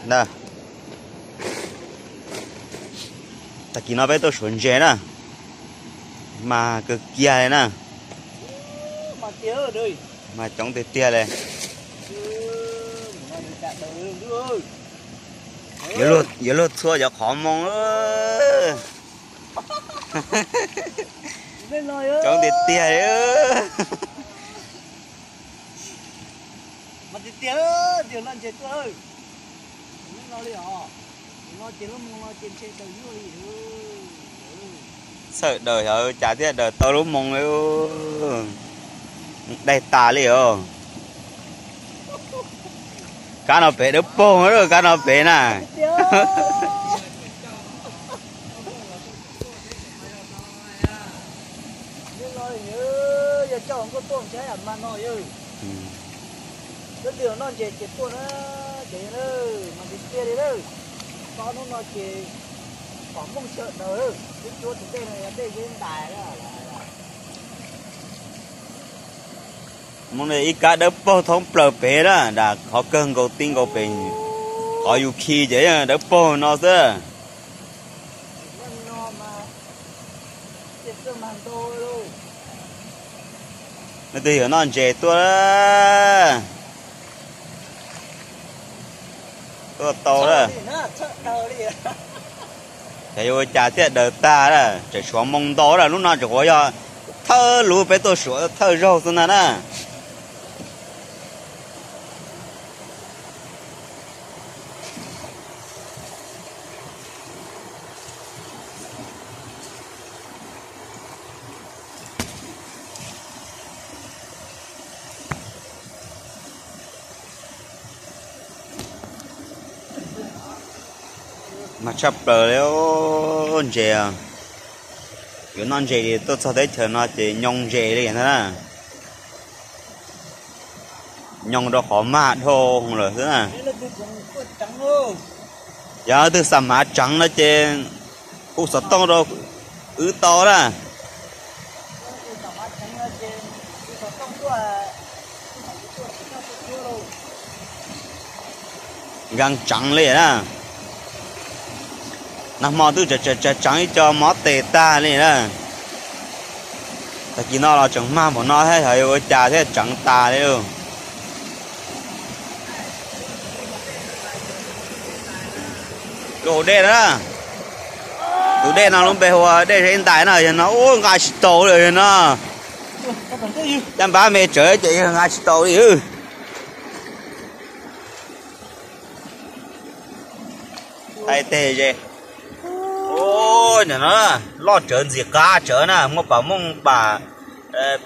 Na, tag kis no peb tuaj suav ntses na, mas kawg kiag li na, mas coob tiag tiag li. Yuav luag txhua cov qhov moo. Coob tiag tiag li. Txhawj daws xyov cas thiaj daws tau lub moo li. Daig tas li os. Kab no pem dawb paug, kab no pem na. Moo no ib kab dawb paug thoob plaws pem na, qhov kawg nkaus ti nkaus pem, qhov yus khi ces dawb paug no xwb. Leej twg yuav noj ntses tuaj, tuaj tau na. Ces yuav ua cas thiaj daws tag na, tseem suav moo ntau na, lub no tseem ua yog thawj lub peb tuaj suav thawj zaug xwb ntag na. Mas tshaj plaws li ntses, yuav noj ntses tuaj txog teb chaws no ces nyoo ntses li ntag na. Nyoo rau qhov mag dhau lawm xwb na. Yog leej twg xa hmav tseev no ces hu xov tooj rau wb tau na. Nkees tseev li na. Nag hmo twb tseev ib co mob tes tag li na. Tag kis no los tseem mag npaum no thiab, xyov yuav ua cas thiaj tseev tas li lauj. Lub hauv dej na, tus dej no lub npe hu ua dej Zeb Ntais na, yog no ub nqa tsis tau li yog no. Caj npab me tsawv ces yog nqa tsis tau li. Hais tias ze, nim no loj tsawv ntxim qab tsawv na, muaj pam mooj pam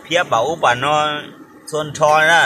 phiab pam ub pam no txhua nrho na.